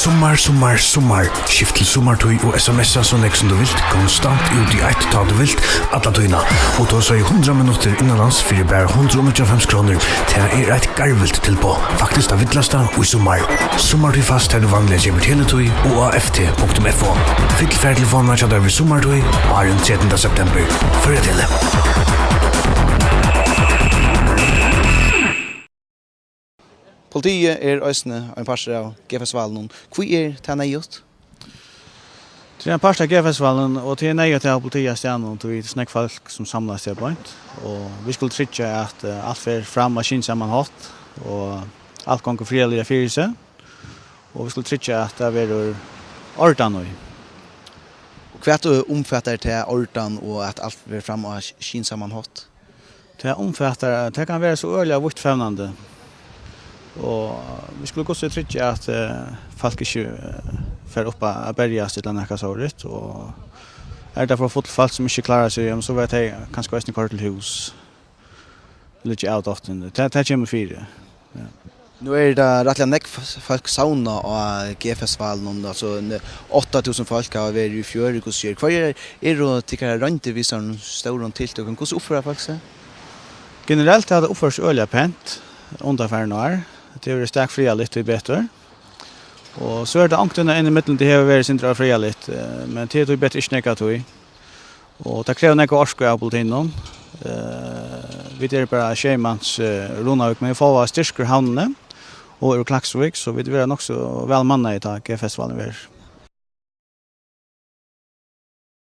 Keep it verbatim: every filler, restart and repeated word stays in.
Summar, summar, summar. Skift til summartíð og S M S-a so nógv sum tú vilt, konstant út í eitt, tá tú vilt, alla tíðina. Og tú sigur hundrað minuttir innanlands fyri bara hundrað og níggjuoghálvfems krónur. Tað er eitt garvilt tilboð. Faktiskt tað villasta í summar. Summartíð fast, har tú vanliga keypir teletíð og á F T punktum F O. Fyll fartelefonina hjá tær við summartíð áðrenn trettanda september. Føroya Tele. Politiið er eisini ein partur av G-festivalinum. Hví er tað neyðugt? Tað er ein partur av G-festivalinum, og tað er neyðugt at hava politiið á staðnum, tí tað er so nógv fólk, sum samlast her beint. Og vit skulu tryggja, at, eh, alt fer fram á skynsaman hátt, og alt gongur friðarliga fyri seg. Og vit skulu tryggja, at tað verður ordan í. Og hvat umfatar tað ordan og at alt fer fram á skynsaman hátt? Tað umfatar, tað kann vera so øgiliga víttfevnandi. Og vit skulu hvussu tryggja, at, eh, fólk ikki, eh, fer upp at, at berjast ella nakað sovorðið. Og er tað for full fólk, sum ikki klára seg, jamen, so verða tey kanska eisini koyrd til hús. Liggja av dáttin. Tað, tað kemur fyri. Ja. Nú er tað rættiliga nógv f-, fólk savnað á G-festivalinum, altso, n-, átta túsund fólk hava verið í fjør, hvussu er? Hvørjar eru tykkara royndir við sovorðnum stórum tiltøkum? Hvussu uppføra fólk seg? Generelt hevur tað uppført seg øgiliga pent undanfarin ár. Tað hevur verið stak friðarligt, tíbetur. Og so er tað onkuntíð inn ímillum, tað hevur verið sindur ófriðarligt, eh, men tað er tíbetur ikki nakað tí. Og tað krevur nógva orku av politinum. Eh, vit eru bara sjey mans, eh, Runavík, men vit fáa styrk úr Havnini og úr Klaksvík, so vit verða nokk so væl mannað, tá G-festivalin verður.